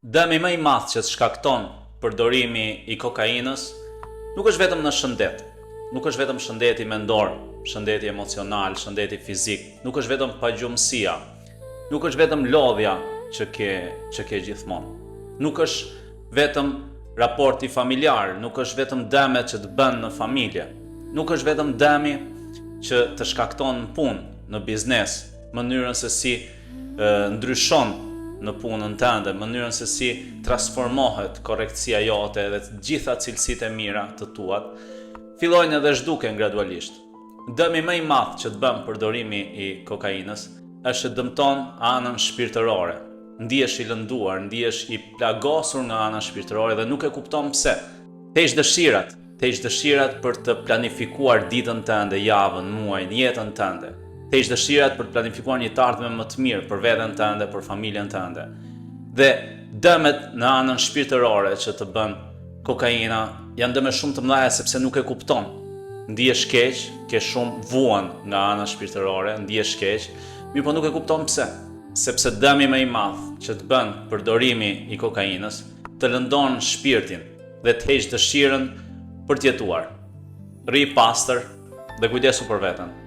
Dëmi më i madh që të shkakton përdorimi i kokainës nuk është vetëm në shëndet, nuk është vetëm shëndeti mendor, shëndeti emocional, shëndeti fizik, nuk është vetëm pagjumësia, nuk është vetëm lodhja që ke që ke gjithmonë. Nuk është vetëm raporti familjar, nuk është vetëm dëmet që të bën në familje, nuk është vetëm dëmi që të shkakton në punë, në biznes, mënyrën se si ndryshon në punën tënde, mënyrën se si transformohet korrektësia jote dhe të gjitha cilësitë e mira të tuat, fillojnë edhe zhduken gradualisht. Dëmi më i madh që të bën përdorimi i kokainës është që dëmton anën shpirtërore. Ndihesh i lënduar, ndihesh i plagosur nga ana shpirtërore dhe nuk e kupton pse. Të heq dëshirat, të heq dëshirat për të planifikuar ditën tënde, javën, muajin, jetën tënde. Të heq dëshirat për të planifikuar një të ardhme më të mirë për veten tënde, për familjen tënde. Dhe dëmet në anën shpirtërore që të bën kokaina janë dëme shumë të mëdha sepse nuk e kupton. Ndihesh keq, ke shumë vuan nga ana shpirtërore, ndihesh keq, mirëpo nuk e kupton pse. Sepse dëmi më i madh që të bën përdorimi i kokainës të lëndon shpirtin dhe të heq dëshirën për të jetuar. Rri i pastër dhe kujdesu për veten.